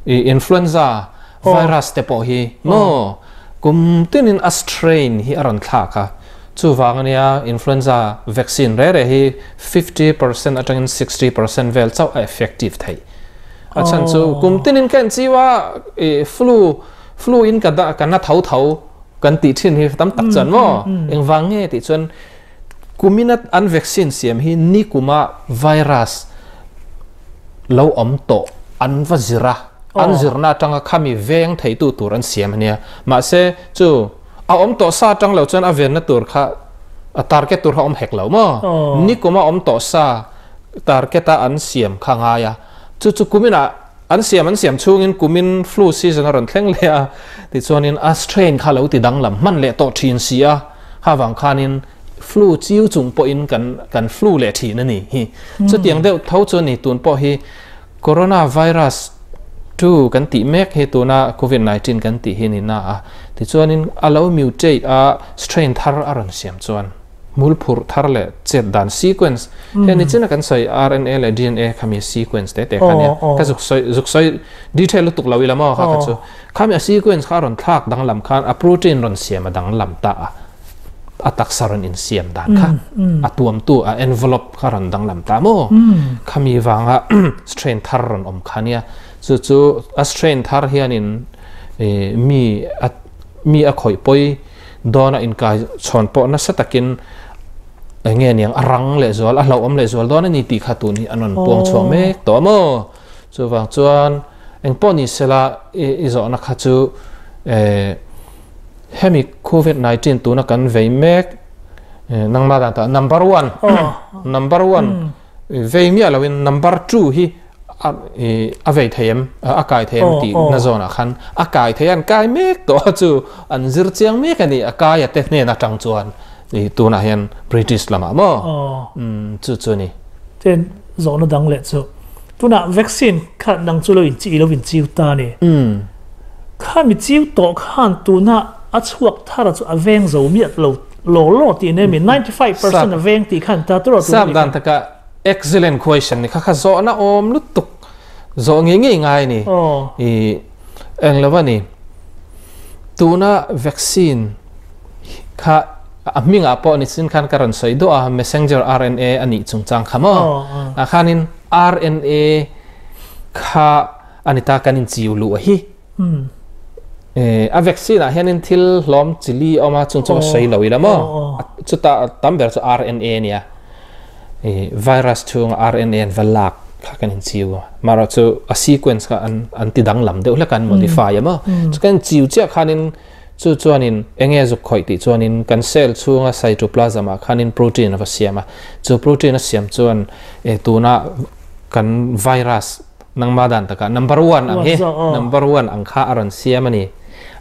influenza virus te pawh hi maw kum tinin a strain hi a rawn thlak a. Chuvang ania influenza vaccine re re hi 50% atangin 60% vel chauh a effective theih. A chhan chu kum tinin ka enchiu a i flu flu in ka da ka na tho tho kan tih thin hi tam tak chuan maw engvang nge tih chuan kumina an vaccine siam hi ni kuma virus lo awm tawh an va zir a an zirna atanga khami veng theitu tur an siam ania mahse chu A awm tawh sa atang lo chuan a venna tur kha a target tur kha awm hek lo maw? Nikum a awm tawh sa target a an siam kha ngai a, chu chu kumin ah an siam an siam chhungin kumin flu season a rawn thleng leh a, tichuanin a strain kha lo ti danglam hman leh tawh thin si a, kha vang khanin flu chiu chung pawhin kan kan flu leh thin a ni hi. Chutiang deuh tho chu a ni tun pawh hi Coronavirus 2 kan tih mek hi tuna Covid 19 kan tih hi ni na a, tichuanin a lo mutate a strain thar a rawn siam chuan hmul phurh thar leh chet dan sequence hei ni china kan sawi RNA leh DNA khami sequence te te kha nia ka zuk sawi zuk sawi detail lutuk lo ila maw kha kha chu khami a sequence kha a rawn thlak danglam khan a protein rawn siam a danglam ta a. A taksa rawn insiam dan kha a tuamtu a envelope kha rawn danglam ta maw? Khami vanga strain thar rawn awm kha nia. Chu chu a strain thar hianin mi a mi a khawih pawi dawn a inkai chhawn pawh nasa takin eng nge niang a rang lehzual a hlauhawm lehzual dawn a ni tih kha tun hi an rawn puang chhuak mek tawh maw? Chuvang chuan engpawh ni sela i zawhna kha chu Hemi Covid 19 tuna kan vei mek nangmah dan ta number one number one vei miah loin number two hi a vei thei em a kai thei em tih na zawnah khan a kai thei an kai mek tawh a chu an zir chiang mek a ni a kai a te hnen atang chuan tunah hian British lamah maw chu chu a ni. Ten zawhna dang leh chu tunah vaccine kha nang chu lo in chi lo in chiu ta a ni. Kha mi chiu tawh khan tuna a chhuak thar chu a veng zo miah lo law law tih nen mi 95% a veng tih khan ta tur a tuna ni. Sap dan taka excellent question ni kha kha zawhna awm lutuk zawh ngei ngei ngai ni. I eng lo a ni. Tuna vaccine kha a hmingah pawh ni chin khan ka rawn sawi duah a messenger RNA a nih chungchang kha maw. Ah khanin RNA kha A ni ta kan inchiu luh a hi. A vaccine ah hianin thil hlawm chili a awm a chung chu ka sawi lo ila maw? Chuta tam ber chu RNA a nia. I virus chhunga RNA an va lak kha kan inchiu a, amaherawhchu a sequence kha an an ti danglam deuh hlek a, an modify a maw? Chu kan inchiu chiah khanin chu chuanin eng nge zuk khawih tih chuanin kan cell chhunga cytoplasm ah khanin protein a va siam a, chu protein a siam chuan e tuna kan virus nangma dan takah number one ang hi number one ang kha a rawn siam a ni,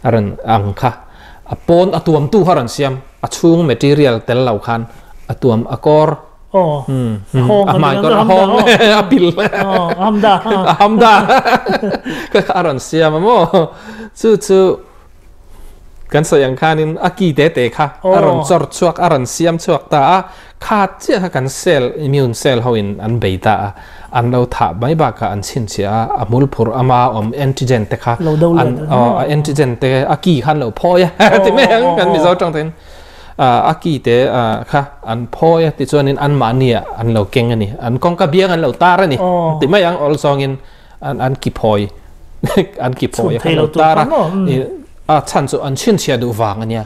a rawn ang kha a pawn a tuamtu kha a rawn siam. A chhung material tel lo khan a tuam a kawr. Aw. A hmai kawr a hawng a pil. A hamda. A hamda. Ka kha a rawn siam a maw. Chu chu kan sawi ang khanin a ki te te kha a rawn chawr chhuak a rawn siam chhuak ta a. Kha chiah kha kan cell immune cell ho in an bei ta a. An lo thah mai bakah an chhinchhiah a, a hmul phurh ama awm antigen te kha an aw a antigen te a ki kha an lo phawi a ti mai ang kan Mizo tawng te in a ki te kha an phawi a tichuanin anmahni ah an lo keng a ni an kawngka biang an lo tar a ni ti mai ang awl zawngin an an ki phawi an ki phawi a kha an lo tar a a chhan chu an chhinchhiah duh vang a nia.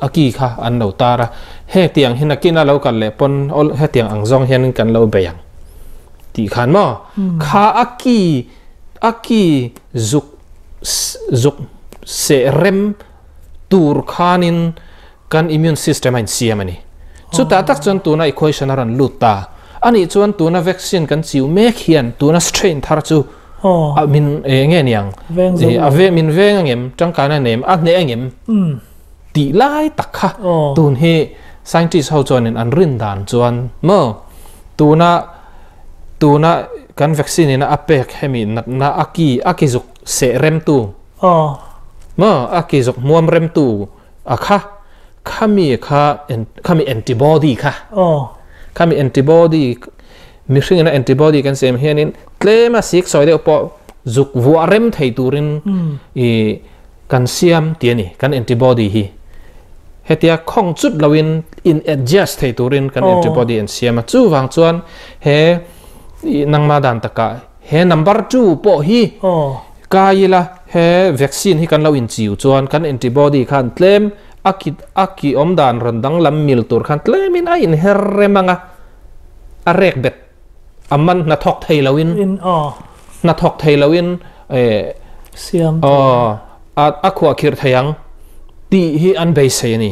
A ki kha an lo tar a, hetiang hi nakin a lo kal leh pawn awl hetiang ang zawng hianin kan lo bei ang tih khan maw kha a ki a ki zuk zuk seh rem tur khanin kan immune system a insiam a ni. Chutah tak chuan tuna equation a rawn lut ta a nih chuan tuna vaccine kan chiu mek hian tuna strain thar chu a min eng nge niang a ve min veng angem tangkaina nem a hneh angem tih lai tak kha tun hi scientist ho chuanin an rin dan chuan maw tuna tuna kan vaccine ina a pek hemi natna a ki a ki zuk seh remtu maw a ki zuk hmuam remtu a kha khami kha khami antibody kha khami antibody mihring ina antibody kan siam hianin tlema sik sawi deuh pawh zuk vuah rem thei turin i Kan siam tih a ni, kan antibody hi hetia khawng chut loin in adjust thei turin kan antibody an siam a, chuvang chuan he nangma dan takah he number 2 pawh hi kai ila he vaccine hi kan lo inchiu chuan kan antibody khan tlem a ki a ki awm dan rawn danglam mil tur khan tlemin a inher rem ang a, a rek bet a man hnathawk thei loin hnathawk thei loin siam a a khuahkhirh thei ang tih hi an beisei a ni.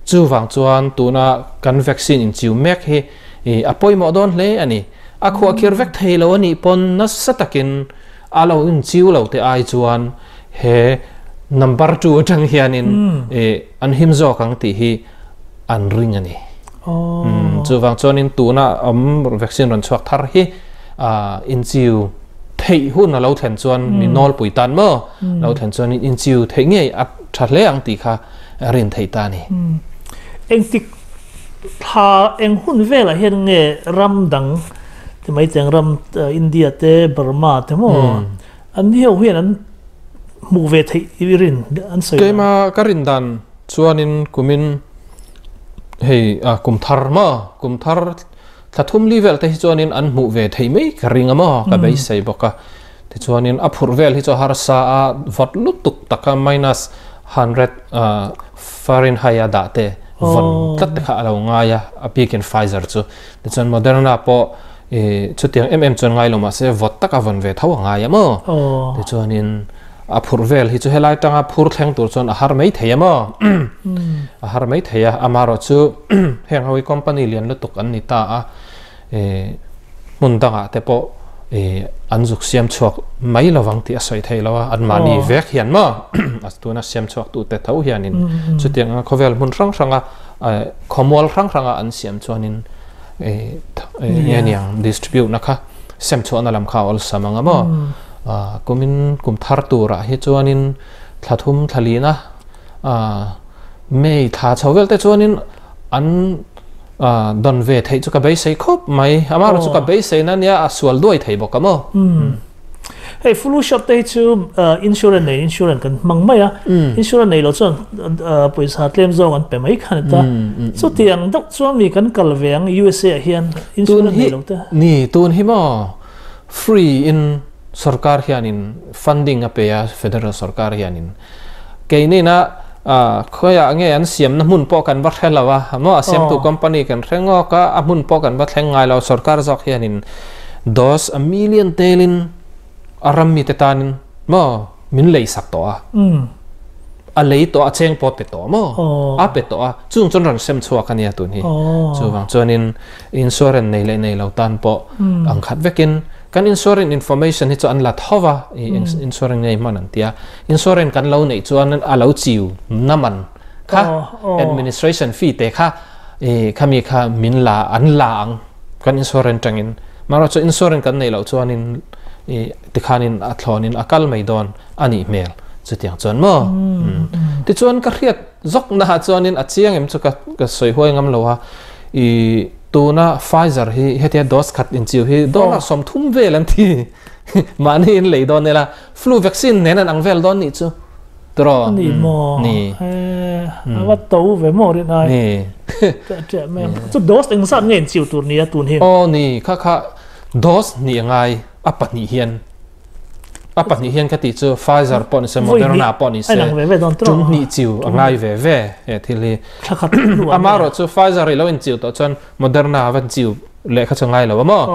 Chuvang chuan tuna kan vaccine inchiu mek hi a pawimawh dawn hle a ni. A khuahkhirh vek thei lo a nih pawn nasa takin a lo inchiu lo te ai chuan he number 2 atang hianin an him zawk ang tih hi an ring a ni. Chuvang chuanin tuna awm vaccine rawn chhuak thar hi inchiu theih hun a lo thlen chuan mi nawlpui tan maw lo thlen chuanin inchiu theih ngei a tha hle ang tih kha rin theih ta a ni. Engtik thla eng hun velah hian nge ram dang ti mai teng ram India te Burma te maw an ni ho hian an hmuh ve theih i rin an sawi. Keima ka rin dan Chuanin kumin hei kum thar maw, kum thar thla thum li vel te hi chuanin an hmuh ve thei mai ka ring a maw, ka beisei bawk a. Tichuanin a phurh vel hi chu harsa a vawt lutuk taka minus 100 Fahrenheit a dah te vawn tlat te kha a lo ngai a, a bikin Pfizer chu. Tichuan Moderna pawh chutiang em em chuan ngai lo mahse vawt taka vawn ve tho a ngai a maw. Tichuanin A phurh vel hi chu helai tanga phur thleng tur chuan a har mai thei a maw? A har mai thei a, amaherawh chu heng ho hi company lian lutuk an ni ta a, hmun dangah te pawh an zuk siam chhuak mai lovang tih a sawi thei lo a, anmahni vek hian maw a tuna siam chhuak tute tho hianin chutiang anga khawvel hmun hrang hranga khawmual hrang hranga an siam chuanin nge niang distribute na kha sem chhuahna lam kha a awlsam ang a maw? Kumin kum thar turah hi chuanin thla thum thla lina May thla chho vel te chuanin an dawn ve theih chu ka beisei khawp mai. Amaherawhchu chu ka beisei na nia a sual duai thei bawk a maw? Hei flu shot te hi chu insurance nei insurance kan hmang mai a, insurance nei lo chuan pawisa tlem zawng an pe mai khan a ta. Chutiang deuh chuan mi kan kal ve ang USA ah hian insurance nei lo te. Ni tun hi maw Free in sorkar hianin funding a pe a, federal sorkar hianin. Keinina A khoya nge an siam na hmun pawh kan va hre lo a maw a siamtu company kan hre ngawk a a hmun pawh kan va thleng ngai lo sorkar zawk hianin dose a million telin a ram mite tanin maw min lei sak tawh a a lei tawh a cheng pawh pe tawh maw a pe tawh a chung chuan rawn sem chhuak a nia tun hi chuvang chuanin insurance nei leh nei lo tan pawh ang khat vekin Kan insurance information hi chu an la tho va, i insurance ngei hman an tia. Insurance kan lo neih chuan a lo chiu na man kha, administration fee te kha i khami kha min la an la ang kan insurance tangin. Marawh chu insurance kan neih loh chuanin i tikhanin a thlawnin a kal mai dawn a nih hmel chutiang chuan maw. Tichuan ka hriat zawk naah chuanin a chiang em chu ka sawi huai ngam lo a, i Tuna Pfizer hi hetia dose khat inchiu hi dollar 30 vel an ti. Mahni in lei dawn ila flu vaccine nen an ang vel dawn nih chu. Tiraw? Ni maw? Ni. A va to ve maw rin ai. Ni. Ṭeh mai ang. Chu dose engzat nge inchiu tur nia tun hi? Aw ni, kha kha dose hnih a ngai a 2 hian. A 2 hian ka tih chu Pfizer pawh ni se Moderna pawh ni se tum hnih chiu a ngai ve ve he thil hi. Amaherawh chu Pfizer i lo inchiu tawh chuan Moderna a van chiu leh kha chu ngai lo a maw?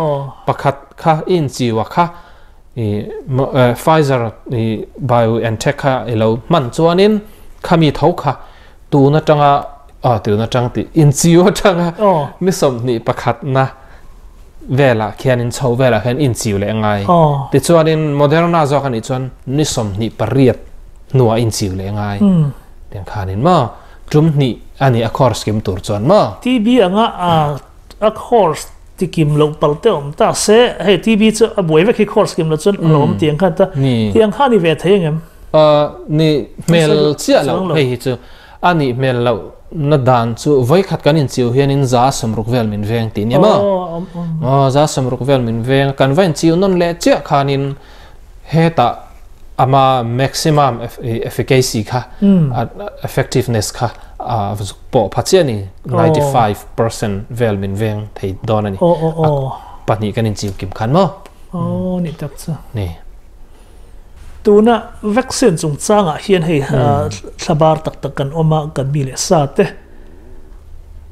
Pakhat kha i inchiu a kha i Pfizer i BioNTech kha i lo hman chuanin khami tho kha tun atanga tun atang tih inchiu atanga ni 21 na velah khianin chho velah khian inchiu leh ngai. Tichuanin Moderna zawk anih chuan ni 28 hnuah inchiu leh ngai. Tiang khanin maw tum hnih ani a course kim tur chuan maw. TB anga a course tikim loh pal te awm ta se, hei TB chu a buai vek hi course kim loh chuan a lo awm tiang khan ta tiang kha ni ve thei angem? Ni hmel chiah loh hei hi chu A nih hmel loh na dan chu vawikhat kan inchiu hianin 60 vel min veng tih nia maw? Aw, 60 vel min veng a, kan va inchiu nawn leh chiah khanin hetah ama maximum efficacy kha, effectiveness kha a zuk pawh pha chiah a ni, 95% vel min veng thei dawn a ni. A 2 kan inchiu kim khan maw? Aw, ni tak chu. Ni. Tuna vaccine chungchangah hian hei thlabar tak tak kan awm a, kan mi leh sa te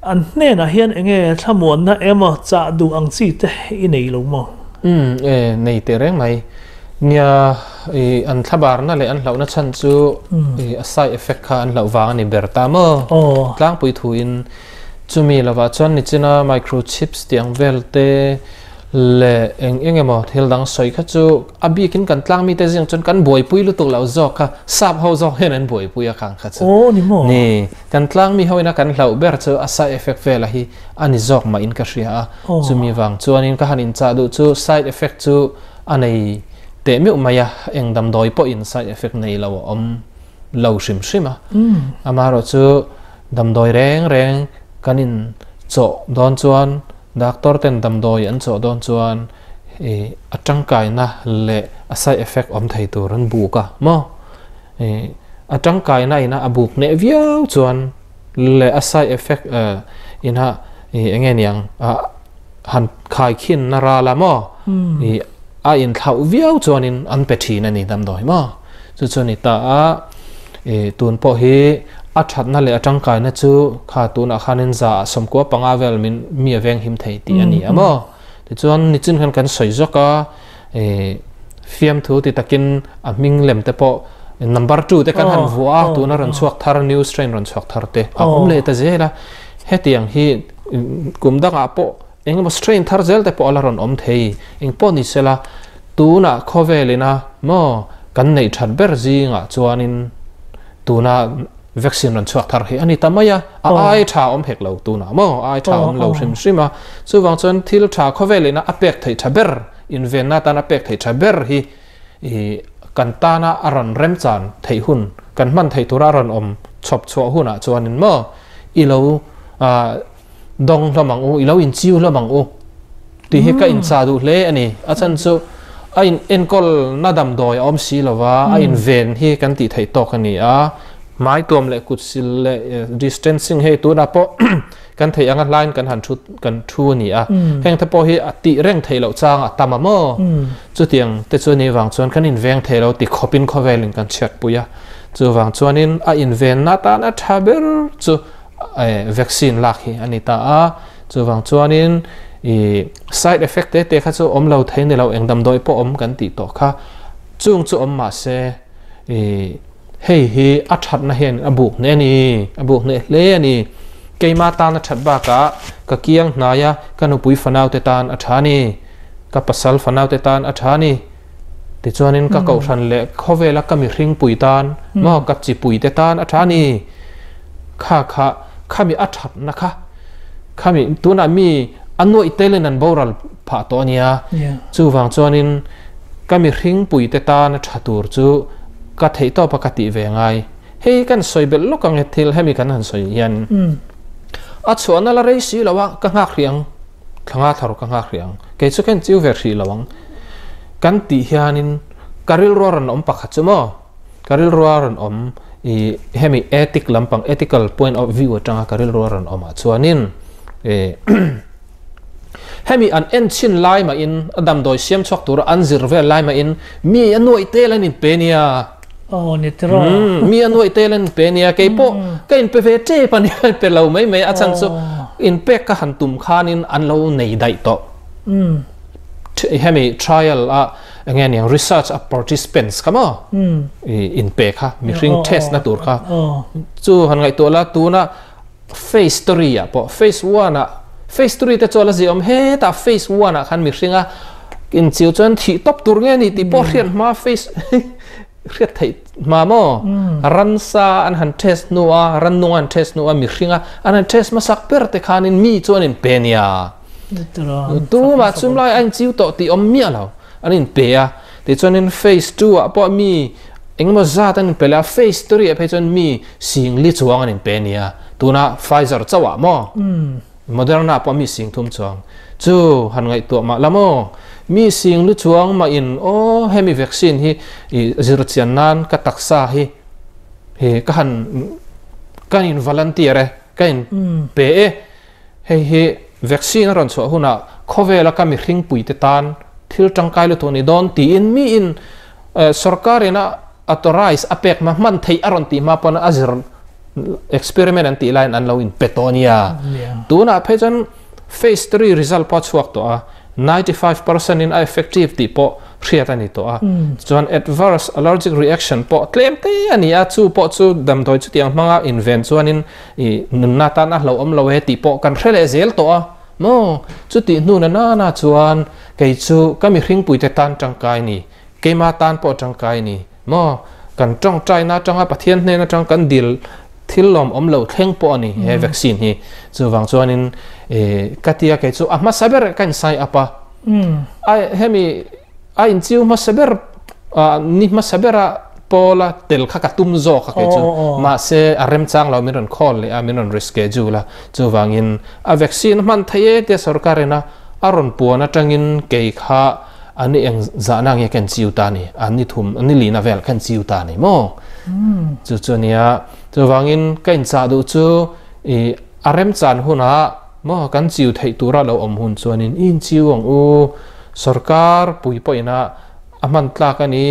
an hnenah hian enge thlamuanna emaw chah duh ang chi te i nei lo maw? Umm e, nei teh reng mai. Nia, i an thlabarna leh an hlauhna chhan chu i a side effect kha an hlauh vang a ni ber ta maw? Tlangpui thuin chumi lovah chuan nichina microchips tih ang vel te, Le eng eng emaw thil dang sawi kha chu a bikin kan tlang mite zing chuan kan buaipui lutuk loh zawk kha sap ho zawk hian an buaipui a khang kha chu. Aw ni maw? Ni, kan tlang mi ho ina kan hlauh ber chu a side effect vela hi a ni zawk mah in ka hria a. Chumi vang chuanin ka han inchah duh chu side effect chu a nei teh meuh mai a, eng damdawi pawhin side effect nei lo a awm lo hrim hrim a. Amaherawh chu damdawi reng reng kan in chawh dawn chuan Doctor ten damdawi an chawh dawn chuan i a tangkaina leh a side effect awm thei tur an buk a maw? I a tangkaina ina a buk hneh viau chuan leh a side effect ina i enge niang a han khai khin na ral a maw? I a inthlauh viau chuanin an pe thin a ni damdawi maw? Chu chu a ni ta a, i tun pawh hi a thatna leh a tangkaina chu kha tunah khanin 95% vel min mi a venghim thei tih a ni a maw? Tichuan nichin khan kan sawi zawk a, i fiamthu ti takin a hming lem te pawh number 2 te kan han vuah a, tuna rawn chhuak thar new strain rawn chhuak thar te a awm leh ta zel a, hetiang hi kum dangah pawh engemaw strain thar zel te pawh a la rawn awm thei, engpawh ni sela Tunah khawvelina maw kan neih that ber zingah chuanin tuna vaccine rawn chhuak thar hi a ni ta mai a, a ai tha awm hek lo tunah maw ai tha awm lo hrim hrim a, chuvang chuan thil tha khawvelina a pek theih tha ber invenna atan a pek theih tha ber hi i kan tana a rawn remchan theih hun kan hman theih tura a rawn awm chhawp chhuah hunah chuanin maw i lo dawng hlawm ang u, i lo inchiu hlawm ang u tih hi ka inchah duh hle a ni. A chhan chu a in enkawl na damdawi a awm si lo va, a inven hi kan tih theih tawk a ni a. Hmai tuam leh kut sil leh distancing hei tunah pawh kan theih anga hlain kan han thu kan thu a ni a. Heng te pawh hi a tih reng theih loh chang a tam a maw? Chutiang te chu a nih vang chuan kan inveng thei lo ti khawpin khawvelin kan chhiatpui a. Chuwang chuanin a inven na ta na tha ber chu vaccine lak hi ani ta a. Chuwang chuanin i side effect te te kha chu om lo thei ni lo engdam doi po om kan ti to kha chung chu om ma se i hei hi a that na hen a buk ne ni a buk ne hle ani keima ta na that ba ka ka kiang hnaya kanu pui fanau te tan a thani ka pasal fanau te tan a thani ti chuanin ka ko than le khovela ka mi hring pui tan ma ka chi pui te tan a thani kha kha khami a that na kha khami tuna mi anoi telen an boral pha to nia chu wang chuanin ka mi hring pui te tan a thatur chu ka thei to pa ka ti ve ngai hei kan soibel lokang thil hemi kan han soi hian a chuan la rei si lawa ka ngak riang thanga tharu ka ngak riang ke chu ken chiu ve ri lawang kan ti hianin karil roran om pakhat chu mo karil roran om i hemi ethic lampang ethical point of view atanga karil roran om a chuanin e hemi an en chin lai ma in adam doi siam chok tur an zir ve lai ma in mi anoi telan in penia oh ni tro mi anoi telan penia ke po ka in pe ve che pan pe lo mai mai a chan chu in pe ka han tum khanin an lo nei dai to hemi trial a again yang research a participants kama in pe kha mi ring test na tur kha chu han ngai to la tu na phase 3 a po phase 1 a phase 3 te chola ziom he ta phase 1 a khan mi ringa in chiu chuan thi top tur nge ni ti po rian ma phase riat thei ma mo ran sa an han test nuwa ran nu an test nuwa mi ringa an han test ma sak per te khan in mi chuan in penia tu ma chum lai an chiu to ti om mi lo an in pe a ti chuan in phase 2 a po mi engmo za tan pe la phase 3 a phe chuan mi sing li chuang an in penia tuna Pfizer chawa mo Moderna pa mi sing thum chuang chu han ngai to ma lamo mi sing lu chuang ma in o hemi vaccine hi i zir chian nan ka taksa hi he ka han kan in volunteer ka in pe he he vaccine ron chu huna khovela ka mi hring pui te tan thil tangkai lu to ni don ti in mi in sarkarina authorize apek ma man thei aron ti ma pon azir experiment an ti line an lo in petonia tuna phejan phase 3 result pa chuak to a 95% in effective ti po hriat ani to a chuan adverse allergic reaction po tlem te ani a chu po chu dam doi chu tiang manga invent chuan in i nunna ta na lo om lo he ti po kan hrele zel to a mo chu ti nu na na chuan kei chu kami hring pui te tan tangkai ni keima tan po tangkai ni mo kan tong trai na tanga pathian hne na tang kan dil thil lom om lo thleng po ani he vaccine hi chuwang chuanin e katia ke chu a ma saber kan sai apa ai hemi ai in chiu ma saber ni ma sabera pola tel kha ka tum zo kha ke chu ma se arem chang lo min ron call le a min ron reschedule la chuwangin a vaccine man thaye te sarkarena aron puana tangin ke kha ani eng za na nge kan chiu ta ni ani thum ani lina vel kan chiu ta ni mo chu chunia chuwangin kain cha du chu i arem chan huna mo kan chiu thei tura lo om hun chuanin in chiu ang u sarkar pui poina aman tlak ani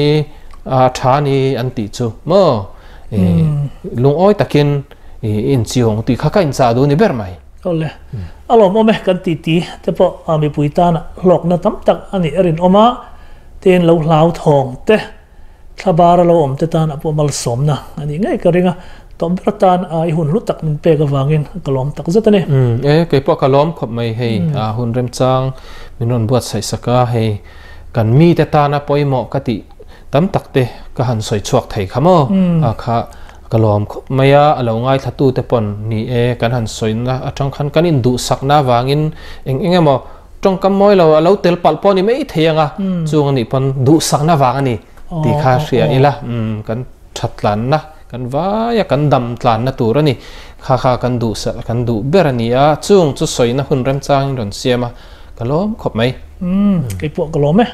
a tha ni an ti chu mo e lung oi takin in chiu ang ti kha kain cha du ni ber mai ole alom ome kan ti ti te po ami puita na hlok na tam tak ani erin oma ten lo hlau thong te thlabar lo om te tan apo mal som na ani ngai ka ringa tom ber tan ai hun lu tak min pe ka wangin kalom tak zat ani e ke po kalom khop mai hei a hun rem chang min ron buat sai saka hei kan mi te ta na poimo ka ti tam tak te ka han soi chuak thei khamo a kha kalom maya alo ngai thatu te pon ni e kan han soina atang khan kan in du sakna wangin eng engemaw tong kam moi lo alo tel pal pon ni mei theianga chung ani pon du sakna wang ani ti kha hria ila kan thatlan na kan vaya kan dam tlan na tur ani kha kha kan du sa kan du ber ani a chung chu soina hun rem chang ron siama kalom khop mai ke po kalom e.